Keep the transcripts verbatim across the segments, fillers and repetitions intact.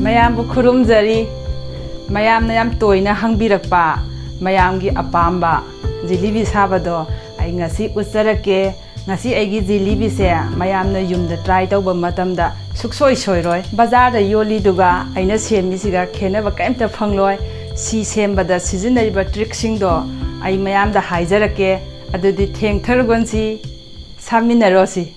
ꯃꯌꯥꯝꯕꯨ ꯈꯨꯔꯨꯝꯖꯔꯤ꯫ ꯃꯌꯥꯝꯅ ꯌꯥꯝ ꯇꯣꯏꯅ ꯍꯪꯕꯤꯔꯛꯄ ꯃꯌꯥꯝꯒꯤ ꯑꯄꯥꯝꯕ ꯖꯤꯂꯤꯕꯤ ꯁꯥꯕꯗꯣ ꯑꯩ ꯉꯁꯤ ꯎꯠꯆꯔꯛꯀꯦ꯫ ꯉꯁꯤ ꯑꯩꯒꯤ ꯖꯤꯂꯤꯕꯤꯁꯦ ꯃꯌꯥꯝꯅ ꯌꯨꯝꯗ try ꯇꯧꯕ ꯃꯇꯝꯗ ꯁꯨꯛꯁꯣꯏ ꯁꯣꯏꯔꯣꯏ꯫ ꯕꯖꯥꯔꯗ ꯌꯣꯜꯂꯤꯗꯨꯒ ꯑꯩꯅ ꯁꯦꯝꯃꯤꯁꯤꯒ ꯈꯦꯠꯅꯕ ꯀꯔꯤꯝꯇ ꯐꯪꯂꯣꯏ꯫ ꯁꯤ ꯁꯦꯝꯕꯗ ꯁꯤꯖꯤꯟꯅꯔꯤꯕ trickꯁꯤꯡꯗꯣ ꯑꯩ ꯃꯌꯥꯝꯗ ꯍꯥꯏꯖꯔꯛꯀꯦ꯫ ꯑꯗꯨꯗꯤ ꯊꯦꯡꯊꯔꯒꯨꯟꯁꯤ꯫ ꯁꯥꯃꯤꯟꯅꯔꯣꯁꯤ꯫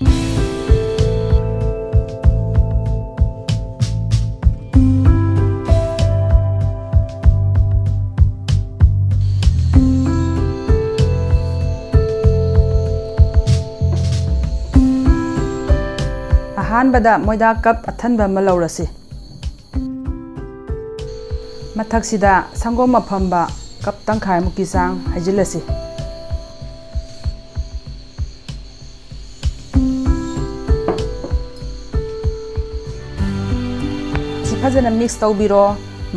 ꯑꯍꯥꯟꯕꯗ ꯃꯣꯏꯗꯥ cup ꯑꯊꯟꯕ ꯑꯃ ꯂꯧꯔꯁꯤ꯫ ꯃꯊꯛꯁꯤꯗ ꯁꯪꯒꯣꯝ ꯑꯐꯝꯕ cup ꯇꯪꯈꯥꯏꯃꯨꯛꯀꯤ ꯆꯥꯡ ꯍꯩꯖꯤꯜꯂꯁꯤ꯫ ꯁꯤ ꯐꯖꯅ mix ꯇꯧꯕꯤꯔꯣ꯫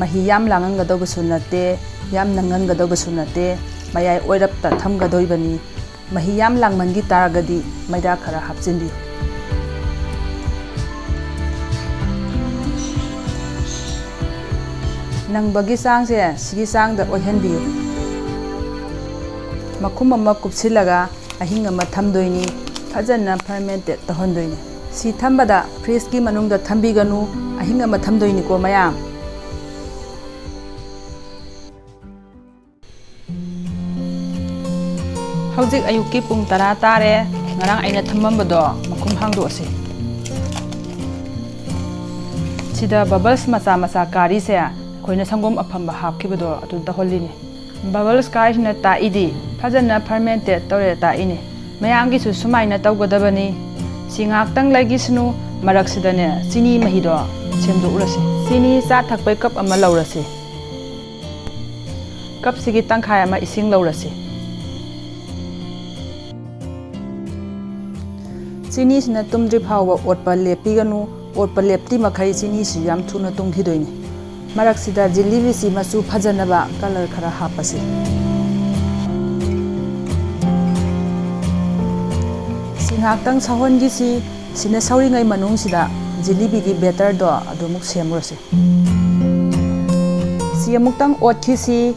ꯃꯍꯤ ꯌꯥꯝ ꯂꯥꯡꯍꯟꯒꯗꯧꯕꯁꯨ ꯅꯠꯇꯦ, ꯌꯥꯝ ꯅꯪꯍꯟꯒꯗꯧꯕꯁꯨ ꯅꯠꯇꯦ, ꯃꯌꯥꯏ ꯑꯣꯏꯔꯞꯇ ꯊꯝꯒꯗꯣꯏꯕꯅꯤ꯫ ꯃꯍꯤ ꯌꯥꯝ ꯂꯥꯡꯃꯟꯈꯤ ꯇꯥꯔꯒꯗꯤ ꯃꯩꯗꯥ ꯈꯔ ꯍꯥꯞꯆꯤꯟꯕꯤꯌꯨ꯫ ꯅꯪꯕꯒꯤ ꯆꯥꯡꯁꯦ ꯁꯤꯒꯤ ꯆꯥꯡꯗ ꯑꯣꯏꯍꯟꯕꯤꯌꯨ꯫ ꯃꯈꯨꯝ ꯑꯃ ꯀꯨꯞꯁꯤꯜꯂꯒ ꯑꯍꯤꯡ ꯑꯃ ꯊꯝꯗꯣꯏꯅꯤ꯫ ꯐꯖꯅ fermented ꯇꯧꯍꯟꯗꯣꯏꯅꯤ꯫ ꯁꯤ ꯊꯝꯕꯗ fridgeꯀꯤ ꯃꯅꯨꯡꯗ ꯊꯝꯕꯤꯒꯅꯨ, ꯑꯍꯤꯡ ꯑꯃ ꯊꯝꯗꯣꯏꯅꯤꯀꯣ ꯃꯌꯥꯝ꯫ ꯍꯧꯖꯤꯛ ꯑꯌꯨꯛꯀꯤ ꯄꯨꯡ ꯇꯔꯥ ꯇꯥꯔꯦ꯫ ꯉꯔꯥꯡ ꯑꯩꯅ ꯊꯝꯃꯝꯕꯗꯣ ꯃꯈꯨꯝ ꯍꯥꯡꯗꯣꯛꯑꯁꯤ꯫ ꯁꯤꯗ bubbles ꯃꯆꯥ ꯃꯆꯥ ꯀꯥꯔꯤꯁꯦ ꯑꯩꯈꯣꯏꯅ ꯁꯪꯒꯣꯝ ꯑꯐꯝꯕ ꯍꯥꯞꯈꯤꯕꯗꯣ ꯑꯗꯨ ꯇꯧꯍꯜꯂꯤꯅꯤ꯫ Bubbles ꯀꯥꯔꯤꯁꯤꯅ ꯇꯥꯛꯏꯗꯤ ꯐꯖꯅ fermented ꯇꯧꯔꯦ ꯇꯥꯛꯏꯅꯤ꯫ ꯃꯌꯥꯝꯒꯤꯁꯨ ꯁꯨꯃꯥꯏꯅ ꯇꯧꯒꯗꯕꯅꯤ꯫ ꯁꯤ ꯉꯥꯛꯇꯪ ꯂꯩꯈꯤꯁꯅꯨ, ꯃꯔꯛꯁꯤꯗꯅꯦ ꯆꯤꯅꯤ ꯃꯍꯤꯗꯣ ꯁꯦꯝꯗꯣꯛꯎꯔꯁꯤ꯫ ꯆꯤꯅꯤ ꯆꯥ ꯊꯛꯄꯩ cup ꯑꯃ ꯂꯧꯔꯁꯤ꯫ Cupꯁꯤꯒꯤ ꯇꯪꯈꯥꯏ ꯑꯃ ꯏꯁꯤꯡ ꯂꯧꯔꯁꯤ꯫ ꯆꯤꯅꯤꯁꯤꯅ ꯇꯨꯝꯗ꯭ꯔꯤ ꯐꯥꯎꯕ ꯑꯣꯠꯄ ꯂꯦꯞꯄꯤꯒꯅꯨ꯫ ꯑꯣꯠꯄ ꯂꯦꯞꯇ꯭ꯔꯤ ꯃꯈꯩ ꯆꯤꯅꯤꯁꯤ ꯌꯥꯝ ꯊꯨꯅ ꯇꯨꯝꯈꯤꯗꯣꯏꯅꯤ꯫ ꯃꯔꯛꯁꯤꯗ ꯖꯤꯂꯤꯕꯤꯁꯤ ꯃꯆꯨ ꯐꯖꯅꯕ colour ꯈꯔ ꯍꯥꯞꯄꯁꯤ꯫ ꯁꯤ ꯉꯥꯛꯇꯪ ꯁꯧꯍꯟꯈꯤꯁꯤ꯫ ꯁꯤꯅ ꯁꯧꯔꯤꯉꯩ ꯃꯅꯨꯡꯁꯤꯗ ꯖꯤꯂꯤꯕꯤꯒꯤ ꯕꯦꯇꯔꯗꯣ ꯑꯗꯨꯃꯨꯛ ꯁꯦꯝꯃꯨꯔꯁꯤ꯫ ꯁꯤ ꯑꯃꯨꯛꯇꯪ ꯑꯣꯠꯈꯤꯁꯤ꯫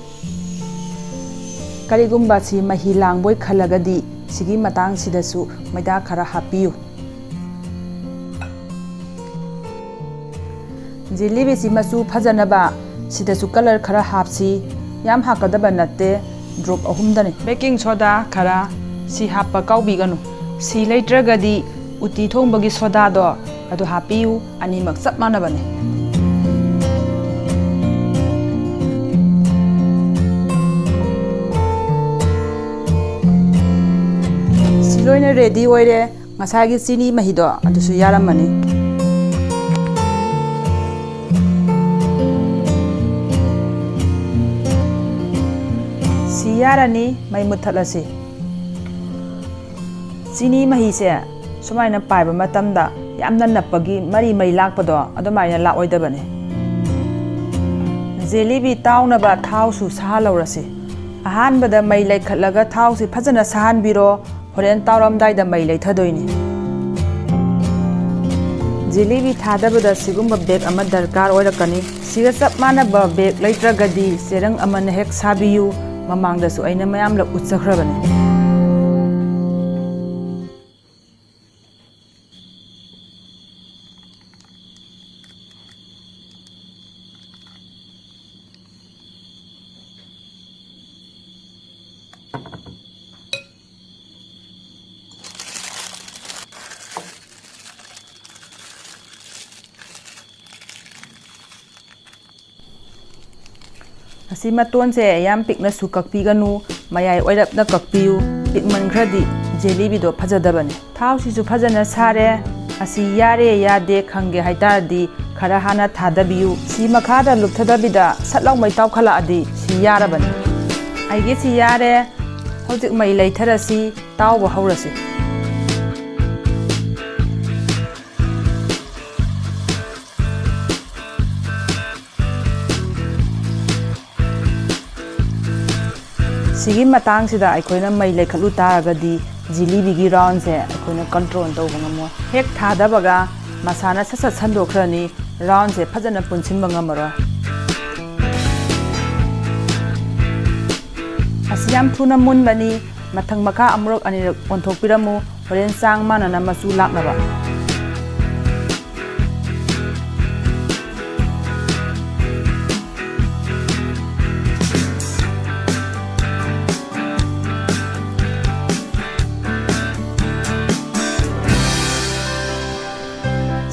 ꯀꯔꯤꯒꯨꯝꯕ ꯁꯤ ꯃꯍꯤ ꯂꯥꯡꯕꯣꯏ ꯈꯜꯂꯒꯗꯤ ꯁꯤꯒꯤ ꯃꯇꯥꯡꯁꯤꯗꯁꯨ ꯃꯩꯗꯥ ꯈꯔ ꯍꯥꯞꯄꯤꯌꯨ꯫ ꯖꯤꯂꯤꯕꯤꯁꯤ ꯃꯆꯨ ꯐꯖꯅꯕ ꯁꯤꯗꯁꯨ ꯀꯂꯔ ꯈꯔ ꯍꯥꯞꯁꯤ꯫ ꯌꯥꯝ ꯍꯥꯞꯀꯗꯕ ꯅꯠꯇꯦ, ꯗ꯭ꯔꯣꯞ ꯑꯍꯨꯝꯗꯅꯤ꯫ ꯕꯦꯀꯤꯡ ꯁꯣꯗꯥ ꯈꯔ ꯁꯤ ꯍꯥꯞꯄ ꯀꯥꯎꯕꯤꯒꯅꯨ꯫ ꯁꯤ ꯂꯩꯇ꯭ꯔꯒꯗꯤ ꯎꯇꯤ ꯊꯣꯡꯕꯒꯤ ꯁꯣꯗꯥꯗꯣ ꯑꯗꯨ ꯍꯥꯞꯄꯤꯌꯨ, ꯑꯅꯤꯃꯛ ꯆꯞ ꯃꯥꯟꯅꯕꯅꯤ꯫ ꯁꯤ ꯂꯣꯏꯅ ꯔꯦꯗꯤ ꯑꯣꯏꯔꯦ꯫ ꯉꯁꯥꯏꯒꯤ ꯆꯤꯅꯤ ꯃꯍꯤꯗꯣ ꯑꯗꯨꯁꯨ ꯌꯥꯔꯝꯃꯅꯤ꯫ ꯁꯤ ꯌꯥꯔꯅꯤ, ꯃꯩ ꯃꯨꯠꯊꯠꯂꯁꯤ꯫ ꯆꯤꯅꯤ ꯃꯍꯤꯁꯦ ꯁꯨꯃꯥꯏꯅ ꯄꯥꯏꯕ ꯃꯇꯝꯗ ꯌꯥꯝꯅ ꯅꯞꯄꯒꯤ ꯃꯔꯤ ꯃꯔꯤ ꯂꯥꯛꯄꯗꯣ ꯑꯗꯨꯃꯥꯏꯅ ꯂꯥꯛꯑꯣꯏꯗꯕꯅꯤ꯫ ꯖꯦꯂꯤꯕꯤ ꯇꯥꯎꯅꯕ ꯊꯥꯎꯁꯨ ꯁꯥꯍꯜꯍꯧꯔꯁꯤ꯫ ꯑꯍꯥꯟꯕꯗ ꯃꯩ ꯂꯩꯈꯠꯂꯒ ꯊꯥꯎꯁꯤ ꯐꯖꯅ ꯁꯥꯍꯟꯕꯤꯔꯣ꯫ ꯍꯣꯔꯦꯟ ꯇꯥꯎꯔꯝꯗꯥꯏꯗ ꯃꯩ ꯂꯩꯊꯗꯣꯏꯅꯤ꯫ ꯖꯤꯂꯤꯕꯤ ꯊꯥꯗꯕꯗ ꯁꯤꯒꯨꯝꯕ ꯕꯦꯒ ꯑꯃ ꯗꯔꯀꯥꯔ ꯑꯣꯏꯔꯛꯀꯅꯤ꯫ ꯁꯤꯒ ꯆꯞ ꯃꯥꯟꯅꯕ ꯕꯦꯒ ꯂꯩꯇ꯭ꯔꯒꯗꯤ ꯆꯦꯔꯪ ꯑꯃꯅ ꯍꯦꯛ ꯁꯥꯕꯤꯌꯨ꯫ ꯃꯃꯥꯡꯗꯁꯨ ꯑꯩꯅ ꯃꯌꯥꯝꯂꯛ ꯎꯠꯆꯈ꯭ꯔꯕꯅꯤ꯫ ꯑꯁꯤ ꯃꯇꯣꯟꯁꯦ ꯌꯥꯝ ꯄꯤꯛꯅꯁꯨ ꯀꯛꯄꯤꯒꯅꯨ, ꯃꯌꯥꯏ ꯑꯣꯏꯔꯞꯅ ꯀꯛꯄꯤꯌꯨ꯫ ꯄꯤꯛꯃꯟꯈ꯭ꯔꯗꯤ ꯖꯦꯂꯤꯕꯤꯗꯣ ꯐꯖꯗꯕꯅꯤ꯫ ꯊꯥꯎꯁꯤꯁꯨ ꯐꯖꯅ ꯁꯥꯔꯦ꯫ ꯑꯁꯤ ꯌꯥꯔꯦ ꯌꯥꯗꯦ ꯈꯪꯒꯦ ꯍꯥꯏꯇꯥꯔꯗꯤ ꯈꯔ ꯍꯥꯟꯅ ꯊꯥꯗꯕꯤꯌꯨ꯫ ꯁꯤ ꯃꯈꯥꯗ ꯂꯨꯞꯊꯗꯕꯤꯗ ꯁꯠ ꯂꯥꯎ ꯃꯩ ꯇꯥꯎꯈꯠꯂꯛꯑꯗꯤ ꯁꯤ ꯌꯥꯔꯕꯅꯤ꯫ ꯑꯩꯒꯤꯁꯤ ꯌꯥꯔꯦ꯫ ꯍꯧꯖꯤꯛ ꯃꯩ ꯂꯩꯊꯔꯁꯤ, ꯇꯥꯎꯕ ꯍꯧꯔꯁꯤ꯫ ꯁꯤꯒꯤ ꯃꯇꯥꯡꯁꯤꯗ ꯑꯩꯈꯣꯏꯅ ꯃꯩ ꯂꯩꯈꯠꯂꯨ ꯇꯥꯔꯒꯗꯤ ꯖꯤꯂꯤꯕꯤꯒꯤ ꯔꯥꯎꯟꯁꯦ ꯑꯩꯈꯣꯏꯅ ꯀꯟꯇ꯭ꯔꯣꯜ ꯇꯧꯕ ꯉꯝꯃꯣꯏ꯫ ꯍꯦꯛ ꯊꯥꯗꯕꯒ ꯃꯁꯥꯅ ꯁꯠ ꯁꯠ ꯁꯟꯗꯣꯛꯈ꯭ꯔꯅꯤ, ꯔꯥꯎꯟꯁꯦ ꯐꯖꯅ ꯄꯨꯟꯁꯤꯟꯕ ꯉꯝꯃꯔꯣꯏ꯫ ꯑꯁꯤ ꯌꯥꯝ ꯊꯨꯅ ꯃꯨꯟꯕꯅꯤ꯫ ꯃꯊꯪ ꯃꯈꯥ ꯑꯃꯨꯔꯛ ꯑꯅꯤꯔꯛ ꯑꯣꯟꯊꯣꯛꯄꯤꯔꯝꯃꯨ, ꯍꯣꯔꯦꯟ ꯆꯥꯡ ꯃꯥꯟꯅꯅ ꯃꯆꯨ ꯂꯥꯛꯅꯕ꯫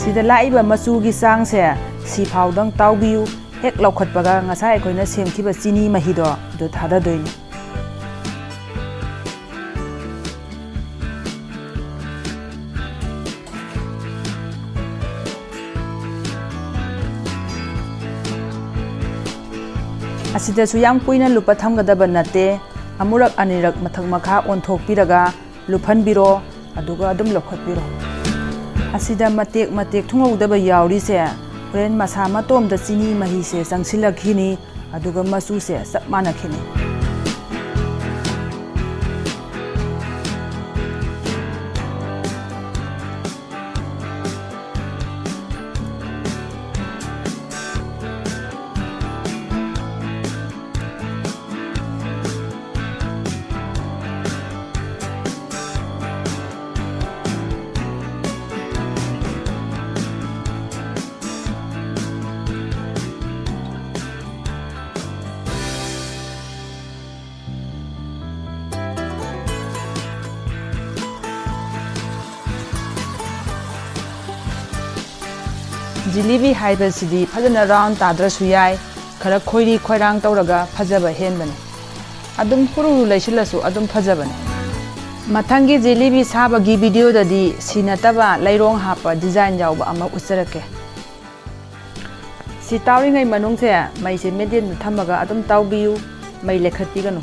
ꯁꯤꯗ ꯂꯥꯛꯏꯕ ꯃꯆꯨꯒꯤ ꯆꯥꯡꯁꯦ ꯁꯤ ꯐꯥꯎꯗꯪ ꯇꯥꯎꯕꯤꯌꯨ꯫ ꯍꯦꯛ ꯂꯧꯈꯠꯄꯒ ꯉꯁꯥꯏ ꯑꯩꯈꯣꯏꯅ ꯁꯦꯝꯈꯤꯕ ꯆꯤꯅꯤ ꯃꯍꯤꯗꯣ ꯑꯗꯨ ꯊꯥꯗꯗꯣꯏꯅꯤ꯫ ꯑꯁꯤꯗꯁꯨ ꯌꯥꯝ ꯀꯨꯏꯅ ꯂꯨꯞꯄ ꯊꯝꯒꯗꯕ ꯅꯠꯇꯦ꯫ ꯑꯃꯨꯔꯛ ꯑꯅꯤꯔꯛ ꯃꯊꯛ ꯃꯈꯥ ꯑꯣꯟꯊꯣꯛꯄꯤꯔꯒ ꯂꯨꯞꯍꯟꯕꯤꯔꯣ, ꯑꯗꯨꯒ ꯑꯗꯨꯝ ꯂꯧꯈꯠꯄꯤꯔꯣ꯫ ꯑꯁꯤꯗ ꯃꯇꯦꯛ ꯃꯇꯦꯛ ꯊꯨꯡꯍꯧꯗꯕ ꯌꯥꯎꯔꯤꯁꯦ, ꯍꯣꯔꯦꯟ ꯃꯁꯥ ꯃꯇꯣꯝꯗ ꯆꯤꯅꯤ ꯃꯍꯤꯁꯦ ꯆꯪꯁꯤꯜꯂꯛꯈꯤꯅꯤ, ꯑꯗꯨꯒ ꯃꯆꯨꯁꯦ ꯆꯞ ꯃꯥꯟꯅꯈꯤꯅꯤ꯫ ꯖꯤꯂꯤꯕꯤ ꯍꯥꯏꯕꯁꯤꯗꯤ ꯐꯖꯅ ꯔꯥꯎꯟ ꯇꯥꯗ꯭ꯔꯁꯨ ꯌꯥꯏ, ꯈꯔ ꯈꯣꯏꯔꯤ ꯈꯣꯏꯔꯥꯡ ꯇꯧꯔꯒ ꯐꯖꯕ ꯍꯦꯟꯕꯅꯤ꯫ ꯑꯗꯨꯝ ꯍꯨꯔꯨ ꯍꯨꯔꯨ ꯂꯩꯁꯤꯜꯂꯁꯨ ꯑꯗꯨꯝ ꯐꯖꯕꯅꯤ꯫ ꯃꯊꯪꯒꯤ ꯖꯤꯂꯤꯕꯤ ꯁꯥꯕꯒꯤ ꯚꯤꯗꯤꯑꯣꯗꯗꯤ ꯁꯤ ꯅꯠꯇꯕ ꯂꯩꯔꯣꯡ ꯍꯥꯞꯄ ꯗꯤꯖꯥꯏꯟ ꯌꯥꯎꯕ ꯑꯃ ꯎꯠꯆꯔꯛꯀꯦ꯫ ꯁꯤ ꯇꯥꯎꯔꯤꯉꯩ ꯃꯅꯨꯡꯁꯦ ꯃꯩꯁꯦ ꯃꯦꯗꯤꯌꯝꯗ ꯊꯝꯃꯒ ꯑꯗꯨꯝ ꯇꯥꯎꯕꯤꯌꯨ, ꯃꯩ ꯂꯩꯈꯠꯄꯤꯒꯅꯨ꯫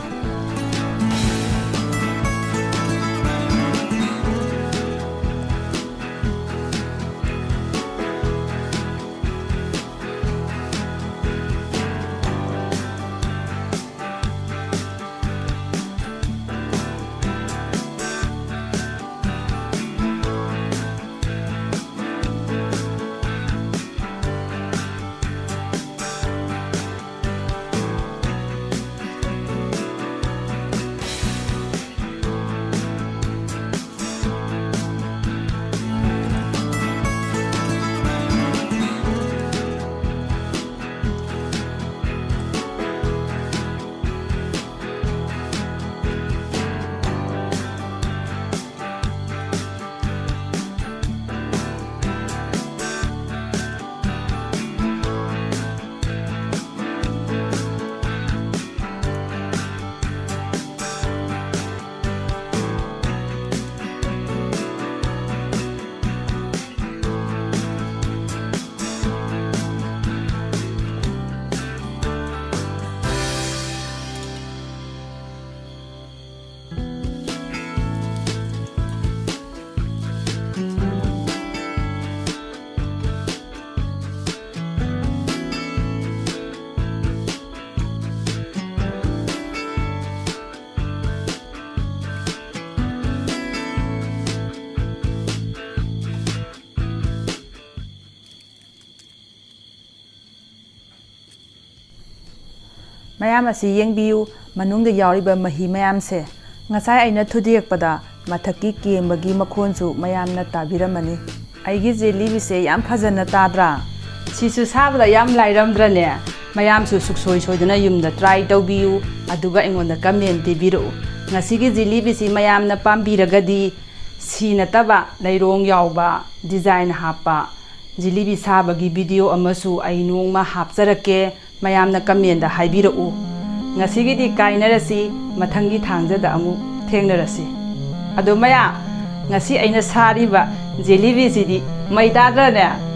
ꯃꯌꯥꯝ ꯑꯁꯤ ꯌꯦꯡꯕꯤꯌꯨ, ꯃꯅꯨꯡꯗ ꯌꯥꯎꯔꯤꯕ ꯃꯍꯤ ꯃꯌꯥꯝꯁꯦ꯫ ꯉꯁꯥꯏ ꯑꯩꯅ ꯊꯨꯗꯦꯛꯄꯗ ꯃꯊꯛꯀꯤ ꯀꯦꯝꯕꯒꯤ ꯃꯈꯣꯟꯁꯨ ꯃꯌꯥꯝꯅ ꯇꯥꯕꯤꯔꯝꯃꯅꯤ꯫ ꯑꯩꯒꯤ ꯖꯦꯂꯤꯕꯤꯁꯦ ꯌꯥꯝ ꯐꯖꯅ ꯇꯥꯗ꯭ꯔꯥ? ꯁꯤꯁꯨ ꯁꯥꯕꯗ ꯌꯥꯝ ꯂꯥꯏꯔꯝꯗ꯭ꯔꯅꯦ? ꯃꯌꯥꯝꯁꯨ ꯁꯨꯛꯁꯣꯏ ꯁꯣꯏꯗꯅ ꯌꯨꯝꯗ try ꯇꯧꯕꯤꯌꯨ, ꯑꯗꯨꯒ ꯑꯩꯉꯣꯟꯗ comment ꯄꯤꯕꯤꯔꯛꯎ꯫ ꯉꯁꯤꯒꯤ ꯖꯤꯂꯤꯕꯤꯁꯤ ꯃꯌꯥꯝꯅ ꯄꯥꯝꯕꯤꯔꯒꯗꯤ, ꯁꯤ ꯅꯠꯇꯕ ꯂꯩꯔꯣꯡ ꯌꯥꯎꯕ, design ꯍꯥꯞꯄ ꯖꯤꯂꯤꯕꯤ ꯁꯥꯕꯒꯤ video ꯑꯃꯁꯨ ꯑꯩ ꯅꯣꯡꯃ ꯍꯥꯞꯆꯔꯛꯀꯦ꯫ ꯃꯌꯥꯝꯅ comment ꯍꯥꯏꯕꯤꯔꯛꯎ꯫ ꯉꯁꯤꯒꯤꯗꯤ ꯀꯥꯏꯅꯔꯁꯤ, ꯃꯊꯪꯒꯤ ꯊꯥꯡꯖꯗ ꯑꯃꯨꯛ ꯊꯦꯡꯅꯔꯁꯤ꯫ ꯑꯗꯣ ꯃꯌꯥꯝ, ꯉꯁꯤ ꯑꯩꯅ ꯁꯥꯔꯤꯕ ꯖꯤꯂꯤꯕꯤꯁꯤꯗꯤ ꯃꯩ ꯇꯥꯗ꯭ꯔꯅꯦ?